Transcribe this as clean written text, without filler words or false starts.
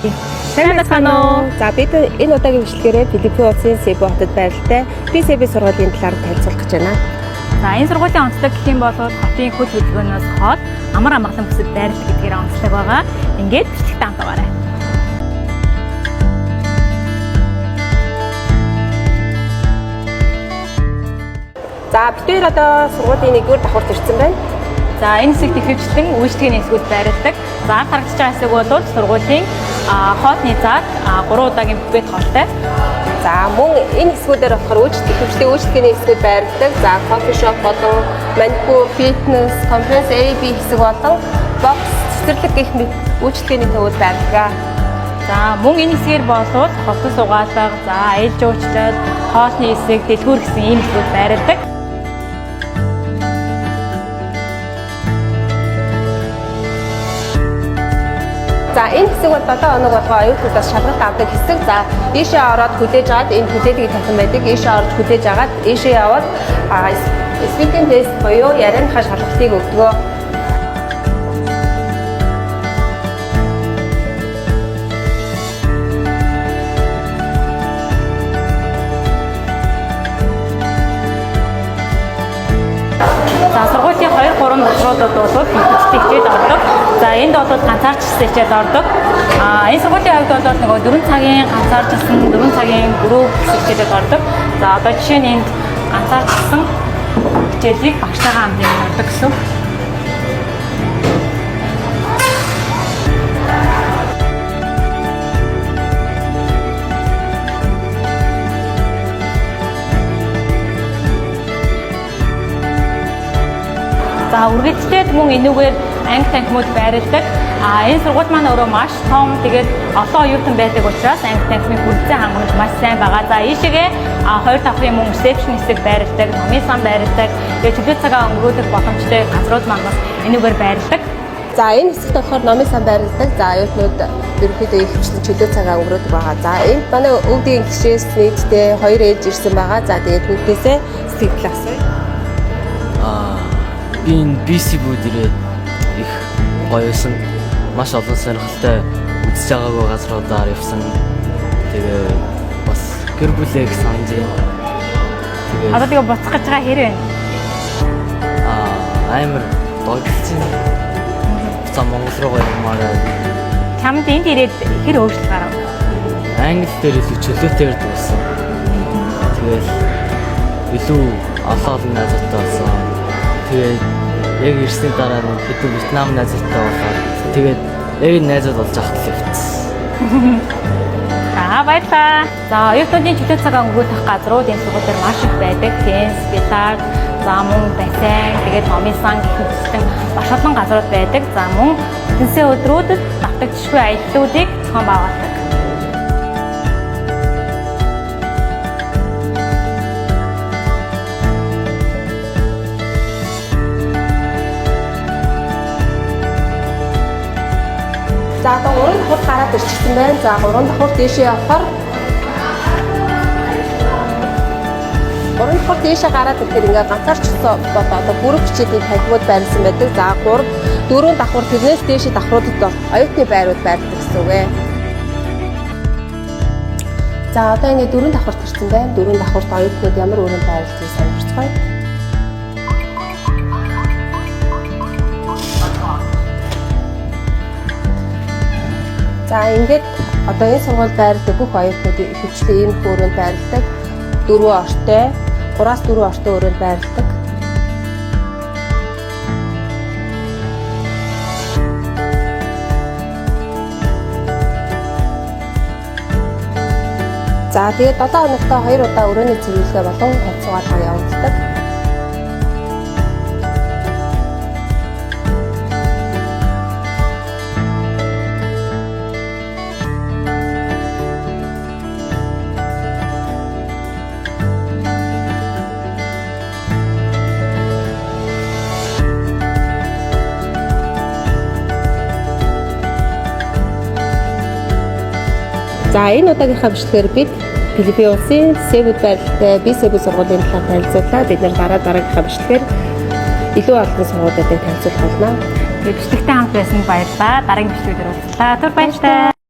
Сайн байцгаана уу? За, бид энэ удаагийн бичлэгээрээ Филиппин улсын Себу хотод байралтай BCB сургуулийн талаар танилцуулах гэж байна. За, энэ сургуулийн онцлог гэх юм бол хотын хөл хөдөлгөөнөөс хол амар амгалан бүсэд байрлал гэдгээр онцлог байгаа. Ингээд бичлэгтэй хамт байгаарай. За, бид хоёр одоо сургуулийн нэгдүгээр давхарт ирсэн байна. За, энэ хэсэгт ихэвчлэн үйлчилгээний хэсгүүд байрладаг. За, ард харагдаж байгаа хэсэг бол сургуулийн хоолны зал, 3 удаагийн буфет хоолтой. За, мөн энэ хэсгүүдээр болохоор ихэвчлэн үйлчилгээний хэсгүүд байрладаг. За, coffee shop болон маникюр, фитнес, конференц A, B хэсэг болон бокс, цэцэрлэг гэх мэт үйлчилгээний төвүүд байрладаг. За, мөн энэ хэсгээр болвол хувцас угаалга, за, аялал жуулчлал, хоолны хэсэг, дэлгүүр гэсэн ийм хэсгүүд байрладаг. За, энэ хэсэг бол 7 хоног болгоо оюутнуудаас шалгалт авдаг хэсэг. За, ийшээ ороод хүлээж аваад энэ хүлээлгийг тавьсан байдаг. Ийшээ орж хүлээж аваад ийшээ яваад speaking test буюу ярианыхаа шалгалтыг өгдөг. За, сургуулийн 2 3 давхруудад бол ихэвчлэн хичээл ордог. За, энд бол ганцаарчсан хичээл ордог. Энэ сургуулийн хувьд бол нөгөө 4 цагийн ганцаарчсан, 4 цагийн групп гэсэн хичээлүүд ордог. За, одоо жишээ нь энд ганцаарчсан хичээлийг багштайгаа хамт ингэ ордог гэсэн. үг. За, үргэлжлээд мөн энүүгээр анги танхимууд байрладаг. Энэ сургууль маань өөрөө маш том, тэгээд олон оюутан байдаг учраас анги танхимын хүрэлцэн хангамж маш сайн байгаа. За, ийшээгээ хоёр давхрын мөн ресепшн хэсэг байрладаг, номын сан байрладаг. Тэгээд чөлөө цагаа өнгөрүүлэх боломжтой газрууд маань бас энүүгээр байрладаг. За, энэ хэсэгт болохоор номын сан байрладаг. За, оюутнууд ерөнхийдөө ихэвчлэн чөлөө цагаа өнгөрөөдөг байгаа. За, энд манай өвдгийн гişээс нийтдээ 2 ээж ирсэн байгаа. За, тэгээд хүүхдээсээ сэтгэл асууя. Би энэ BC-бүүд ирээд их гоё байсан. Маш олон сонирхолтой үзэж байгаагүй газруудаар явсан. Тэгээ бас гэр бүлээ их санаж байна. Тэгээ Одоо тэгээ буцах гэж байгаа хэр вэ? Амар догтлцсон. Буцаа Монгол руугаа явмаар байна. Чамд энд ирээд хэр өөрчлөлт гарав? Англи дээр илүү чөлөөтэй ярьдаг болсон. Тэгэл илүү олон олон найзуудтай болсон. Тэгээд яг ирсний дараа нэг хэдэн Вьетнам найзуудтай болоод тэгээд яг энэ найзууд болж ахад л явцсан. За, баярлалаа. За, оюутнуудын чөлөө цагаа өнгөрүүлэх газрууд энэ сургууль дээр маш их байдаг. Теннис, бильярд, за мөн бассейн, тэгээд номын сан гэх мэтчлэн маш олон газрууд байдаг. За, мөн бүтэнсээ өдрүүдэд давтагдшгүй аяллуудыг зохион байгуулдаг. За, одоо 3 давхар гараад ирчихсэн байна. За, 3 давхар дээшээ явахаар 3 давхар дээшээ гараад ирэхээр ингээ ганцаарчсан бол одоо групп хичээлийн танхимууд байрлсан байдаг. За, 3 4 давхар тэрнээс дээшээ давхруудад бол оюутны байрууд байрладаг гэсэн үг ээ. За, одоо ингээ 4 давхарт ирсэн байна. 4 давхарт оюутнууд ямар өрөөнд байрлалыг сонирхцгаая. За, ингээд одоо энэ сургуульд байрладаг бүх оюутнууд ихэвчлэн ийм их өрөөнд байрладаг. 4 ортой, 3-аас 4 ортой өрөөнд байрладаг. За, тэгээд 7 хоногт 2 удаа өрөөний цэвэрлэгээ болон хувцас угаалга явуулдаг. За, энэ удаагийнхаа бичлэгээр бид Филиппин улсын Себүд байралтай BCB сургуулийн талаар танилцууллаа. Бид нар дараа дараагийнхаа бичлэгээр илүү олон сургуулиудыг танилцуулах болно. Тэгээд бичлэгтэй хамт байсан баярлалаа. Дараагийн бичлэгээр уулзлаа. Түр баяртай.